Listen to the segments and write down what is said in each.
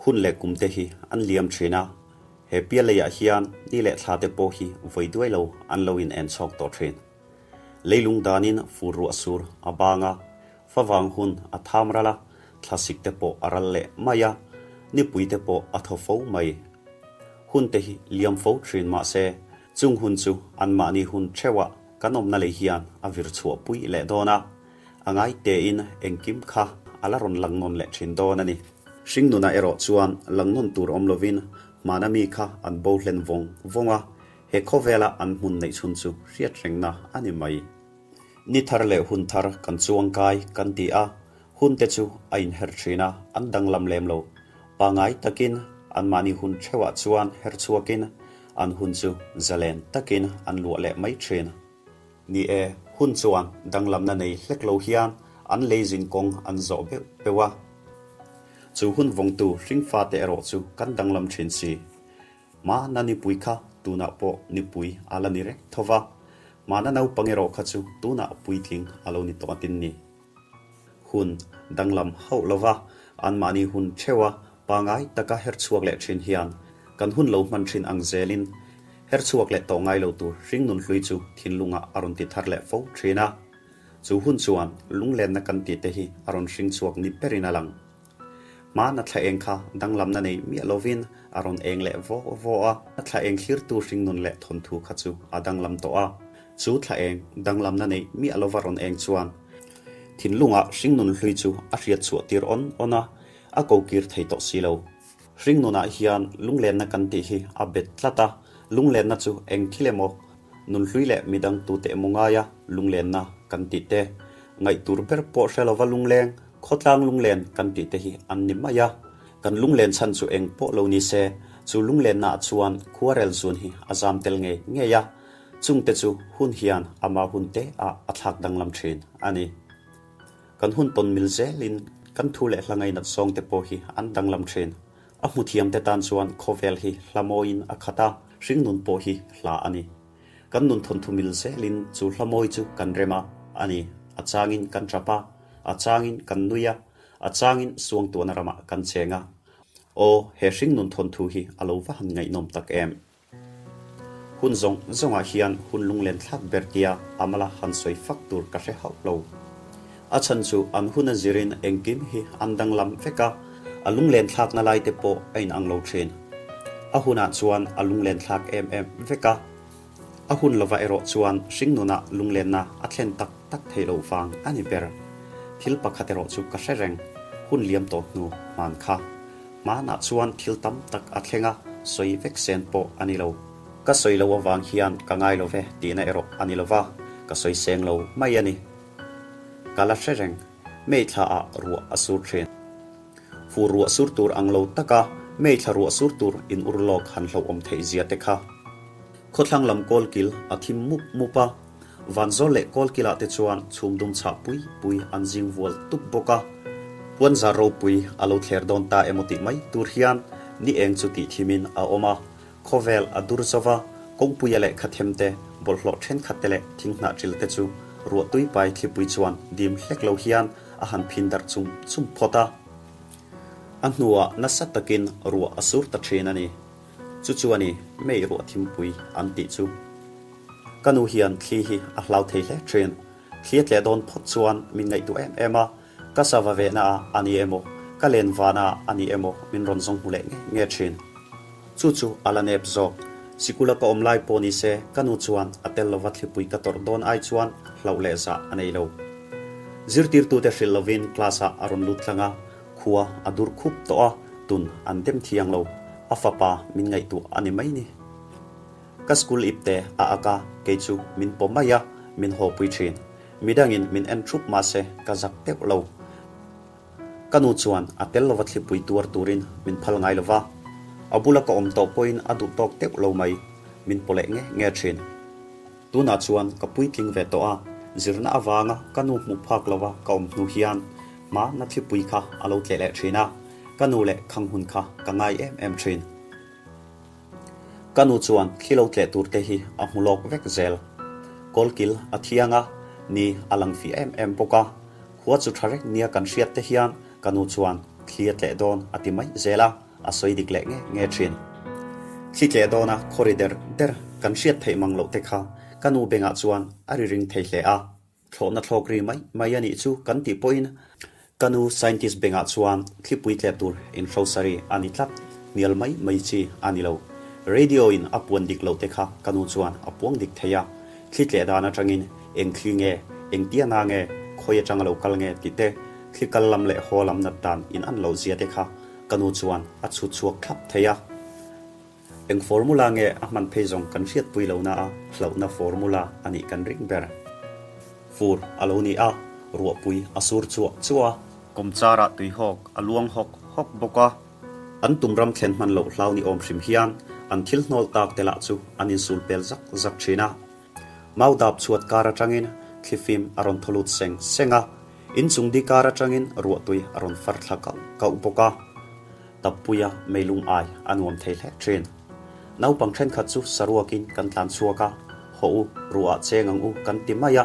Hun leh kum te hi an liam thin a, he pial leiah hian ni leh thla te pawh hi vawi duai lo an lo in en chhawk tawh thin. Leilung danin fur ruah sur a bang a, favang hun a tham ral a, thlasik te pawh a ral leh mai a, nipui te pawh a thaw fo mai. Hun te hi liam fo thin mahse, chung hun chu anmahni hun theuhah kan awmna lei hian a vir chhuah pui leh dawn a, a ngai tein engkim kha a la rawn lang nawn leh thin dawn a ni. Hringnuna erawh chuan lang nawn tur awm lovin hmana mi kha an bo hlen vawng vawng a, he khawvela an hmun neih chhun chu hriat rengna a ni mai. Ni thar leh hun thar kan chuangkai kan ti a, hun te chu a inher thin a, an danglam lem lo. Pangai takin anmahni hun theuhah chuan her chhuakin an hun chu zalen takin an luah leh mai thin. Ni e, hun chuan danglamna nei hlek lo hian an lei zin kawng an zawh beuh beuh a. Chu hun vawngtu hringfate erawh chu kan danglam thin si. Mahna nipui kha tunah pawh nipui a la ni reng tho va, mahna naupang erawh kha chu tunah puitling a lo ni tawh atin ni. Hun danglam hauh lova anmahni hun theuha pangai taka her chhuak leh thin hian kan hun lo hman thin ang zelin her chhuak leh tawh ngai lo tur hringnun hlui chu thinlungah a rawn ti thar leh fo thin a. Chu hun chuan lunglenna kan tih te hi a rawn hring chhuak ni berin a lang. Hmana thla eng kha danglamna nei miah lovin a rawn eng leh vaw vaw a, a thla eng thlirtu hringnun leh thawnthu kha chu a danglam tawh a. Chu thla eng danglamna nei miah lova rawn eng chuan thinlungah hringnun hlui chu a hriat chhuah tir awn awn a, a ko kir thei tawh si lo. Hringnunah hian lunglenna kan tih hi a bet tlat a, lunglenna chu eng thil emaw, nunhlui leh midang tute emaw ngaia lunglenna kan tih te, ngaihtur ber pawh hre lova lungleng, khawtlang lunglen kan tih te hi an ni mai a. Kan lunglen chhan chu eng pawh lo ni se, chu lunglennaah chuan khuarel zun hi a zam tel ngei ngei a, chungte chu hun hian ama hun te ah a thlak danglam thin a ni. Kan hun tawn mil zelin kan thu leh hla ngainat zawng te pawh hi an danglam thin. A hmuthiam te tan chuan khawvel hi hla mawiin a khat a, hringnun pawh hi hla a ni. Kan nun thawnthu mil zelin chu hla mawi chu kan rem a a ni. A changin kan tap a, a changin kan nui a, a changin suangtuahna ramah kan cheng a. Aw, he hringnun thawnthu hi a lo va han ngaihnawm tak em! Hun zawng zawngah hian hun lunglen thlak ber tia Amala han sawi fak tur ka hre hauh lo. A chhan chu an hun a zirin engkim hi an danglam vek a, a lunglen thlakna lai te pawh a inang lo thin. A hunah chuan a lunglen thlak em em vek a, a hun lova erawh chuan hringnunah lunglenna a thlen tak tak theih loh vang a ni ber. Thil pakhat erawh chu ka hre reng, hun liam tawh hnu hman kha. Hmanah chuan thil tam tak a thleng a, sawi vek sen pawh a ni lo. Ka sawi lo avang hian ka ngai lo ve tihna erawh a ni lo va, ka sawi seng lo mai a ni. Ka la hre reng, May thla ah ruah a sur thin. Fur ruah sur tur ang lo taka May thla ruah sur tur in ur lawk han hlauhawm theih zia te kha. Khawthlang lam kawlkil a thim mup mup a, Vanzawl leh kawlkilah te chuan chhum dum chhah pui pui an zing vual tup bawk a. Puanzar ropui a lo thler dawn ta emaw tih mai tur hian ni eng chu tih thimin a awm a, khawvel a dur zo va, kawngpuia leh khathem te, bawlhhlawh thenkhat te leh thinghnah ṭil te chu ruahtui pai thlipui chuan dim hlek lo hian a han phin darh chum chum phawt a. A hnuah nasa takin ruah a sur ta ṭhin a ni. Chu chu a ni, Mei ruah thimpui an tih chu. Ka nu hian thli hi a hlau thei hle thin. Thli a tleh dawn phawt chuan min ngaihtuah em em a, ka sava vehna ah a ni emaw, ka len vana ah a ni emaw min rawn zawng hmu leh nge nge thin. Chu chu a la nep zawk. Sikula ka awm lai pawh ni se ka nu chuan a tel lova thlipui ka tawrh dawn ai chuan hlauh leh zah a nei lo. Zirtirtute hrilh lovin class ah a rawn lut tlang a, khua a dur khup tawh a, tun an dem thiang lo. A fapa min ngaihtuah a ni mai ni. Ka school ip te a ak a, kei chu min pawm mai a, min haw pui thin. Midangin min en thup mahse ka zak deuh lo. Ka nu chuan a tel lova thlipui tuar turin min phal ngai lova, a bula ka awm tawh pawhin a duh tawk deuh lo mai, min paw leh nge nge thin. Tunah chuan ka puitling ve tawh a, zirna avanga ka nu hmuh phak lova ka awm hnu hian hma na thlipui kha a lo tleh leh thin a, ka nu leh khang hun kha ka ngai em em thin. Ka nu chuan thli lo tleh tur te hi a hmu lawk vek zel. Kawlkil a thiang a, ni a lang fih em em bawk a. Khua chu tha reng nia kan hriat te hian ka nu chuan thli a tleh dawn a ti mai zel a. a sawi dik leh nge nge thin. Thli tleh dawna khawri der der kan hriat theih mang loh te kha ka nu bengah chuan a ri ring thei hle a. Thlawhna thlawk ri mai mai a nih chu kan tih pawhin ka nu scientist bengah chuan thlipui tleh tur inhrosari a ni tlat, hnial mai mai chi a ni lo. Radio in a puan dik loh te kha ka nu chuan a puang dik thei a, thli tleh dan atangin eng thli nge, eng tia na nge, khawi atanga lo kal nge tih te, thli kal lam leh haw lam nat dan in an loh zia te kha ka nu chuan a chhut chhuak thlap thei a. Eng formula nge a hman phei zawng kan hriatpui lo na a, hlauhna formula a nih kan ring ber. Fur a lo ni a, ruahpui a sur chuah chuah a. Kawmcharah tuihawk a luang hawk hawk bawk a. An tum ram thlen hman loh hlau ni awm hrim hian an thil hnawl tak te lah chu an insul pel zak zak thin a. Mau dap chhuat kar atangin thlifim a rawn thaw lut seng seng a, inchung di kar atangin ruahtui a rawn far thla kauh kauh bawk a. Tappuia meilung ai a nuam thei hle thin. Naupang thenkhat chu saruakin kan tlan chhuak a, hawh u, ruah ah cheng ang u kan ti mai a.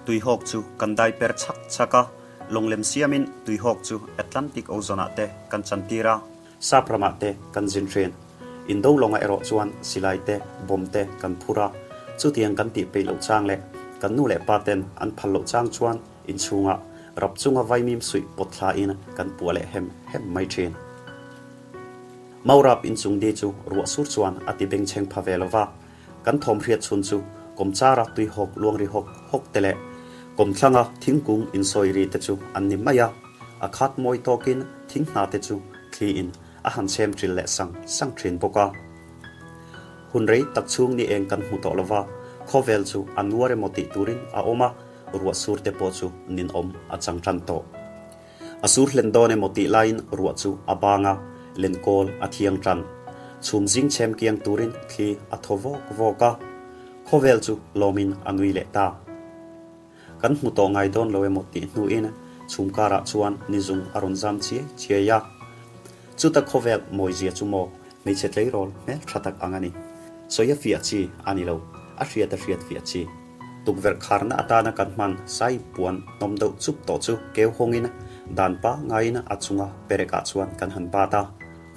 Tuihawk chu kan dai per chhak chhak a, lawnglem siamin tuihawk chu Atlantic Ocean ah te kan chantir a, sap ramah te kan zin thin. Indo lawngah erawh chuan silai te, bomb te kan phur a, chutiang kan tih peih loh chang leh kan nu leh pa ten an phal loh chang chuan Inchhungah rap chunga vaimim suih pawt thlain kan puah leh hem hem mai thin. Maurap inchung di chu ruah sur chuan a ti bengchheng pha ve lova, kan thawm hriat chhun chu kawmchara tui hawk luang ri hawk hawk te leh kawmthlanga thingkung insawi ri te chu an ni mai a, a khat mawi tawkin thing hna te chu thliin a han chhem ṭil leh sang sang ṭhin bawk a. Hun rei tak chhung ni eng kan hmu tawh lova, khawvel chu a nuar emaw tih turin a awm a, ruah sur te pawh chu ninawm a chang tan tawh. A sur hlen dawn emaw tih laiin ruah chu a bang a, lenkawl a thiang tan. Chhum zing chhem kiang turin thli a thaw vawk vawk a, khawvel chu lawmin a nui leh ta. Kan hmu tawh ngai dawn lo emaw tih hnuin chhum karah chuan nizung a rawn zam chiai chiai a. Chuta khawvel mawizia chu maw hmeichhe tleirawl hmel tha tak ang a ni. Sawi a fiah chi a ni lo, a hriat a hriat fiah chi. Tukverh kharna atana kan hman sai puan hnawm deuh chup tawh chu keu hawngin dan pangaiin a chunga perekah chuan kan han bat a.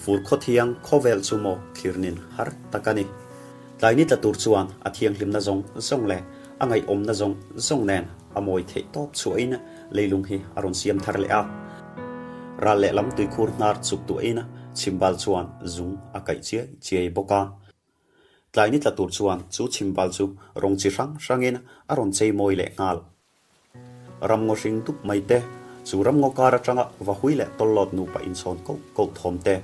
Fur khawthiang khawvel chu maw thlirnin har tak a ni. Tlai ni tla tur chuan a thianghlimna zawng zawng leh a ngaihawmna zawng zawng nen a mawi theih tawp chhuahin leilung hi a rawn siam thar leh a. Ral lehlam tuikhur hnar chuk tuahin chhimbal chuan zung a kaih chiai chiai bawk a. Tlai ni tla tur chuan chu chhimbal chu rawng chi hrang hrangin a rawn chei mawi leh nghal. Ramngaw hring dup mai te, chu ramngaw kar atanga vahui leh tawllawt nupa inchhawn koh koh thawm te,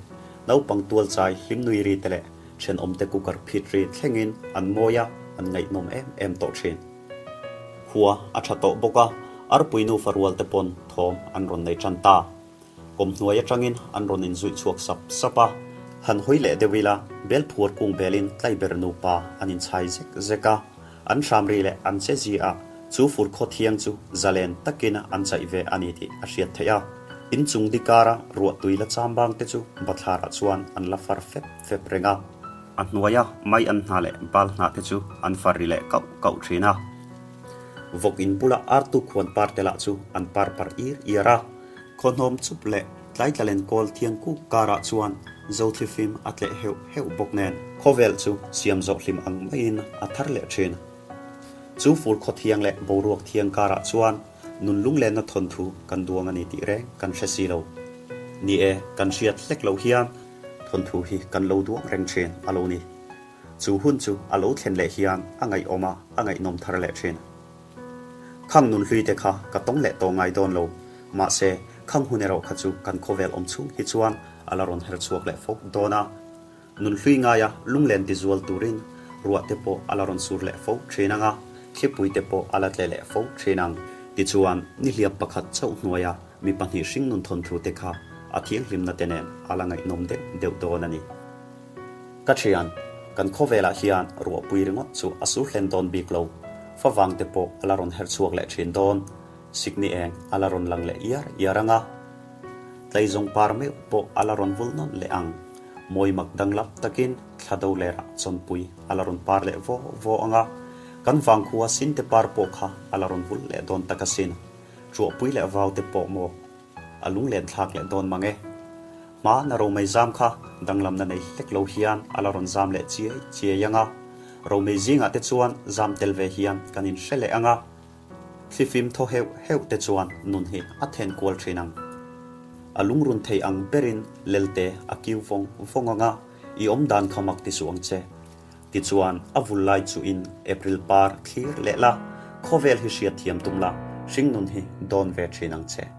naupang tual chai hlim nui ri te leh thenawmte cooker phit ri thlengin an mawi a, an ngaihnawm em em tawh thin. Khua a tha tawh bawk a, arpui nufa rual te pawn thawm an rawn nei tan ta. Kawm hnuai atangin an rawn inzuih chhuak sap sap a, han hawi leh deuh ila bel phuar kung belin tlaiber nupa an inchhai zek zek a, an hram ri leh an che zi a, chu fur khaw thiang chu zalen takin an chaih ve a ni tih a hriat theih a. Inchung di kara ruahtui la chambang te chu bathlarah chuan an la far fep fep reng a. A hnuaia mai an hna leh bal hnah te chu an far ri leh kauh kauh thin a. Vawk in bula artu khuan par te lah chu an par par ir iar a. Khawhnawm chup leh tlaitla kawl thiang kuk karah chuan Zothlifim a tleh heuh heuh bawk nen khawvel chu siam zawh hlim ang maiin a thar leh thin. Chu fur khaw thiang leh boruak thiang karah chuan nun lunglenna thawnthu kan duang a ni tih reng kan hre si lo. Ni e, kan hriat hlek loh hian thawnthu hi kan lo duang reng thin a lo ni. Chu hun chu a lo thlen leh hian a ngaihawm a, a ngaihnawm thar leh thin. Khang nun hlui te kha ka tawng leh tawh ngai dawn lo. Mahse, khang hun erawh kha chu kan khawvel awm chhung hi chuan a la rawn her chhuak leh fo dawn a. Nun hlui ngaia lunglen ti zual turin ruah te pawh a la rawn sur leh fo thin ang a, thlipui te pawh a la tle leh fo thin ang. Tichuan, nihliap pakhat chauh hnuaia mi pahnih hringnun thawnthu te kha a thianghlimna te nen a la ngaihnawm deuh deuh dawn a ni. Ka thian, kan khawvelah hian ruahpui ringawt chu a sur hlen dawn bik lo. Favang te pawh a la rawn her chhuak leh thin dawn. Sikni eng a la rawn lang leh iar iar ang a. Tleizawng par meuh pawh a la rawn vul nawn leh ang. Mawi mak danglam takin thla do lerah chawnpui a la rawn par leh vaw vaw ang a. Kan vangkhua sinte par pawh kha a la rawn vul leh dawn tak asin. Ruahpui leh vau te pawh maw? A lunglen thlak leh dawn mang e. Hmana romei zam kha danglamna nei hlek lo hian a la rawn zam leh chiai chiai ang a. Romei zingah te chuan zam tel ve hian kan inhre leh ang a. Thlifim thaw heuh heuh te chuan nun hi a then kual thin ang. A lungrun thei ang berin lelte a kiu vawng vawng ang a, i awm dan kha mak ti suh ang che. Tichuan, a vul lai chuhin April par thlir leh la, khawvel hi hriat thiam tum la, hringnun hi dawn ve thin ang che.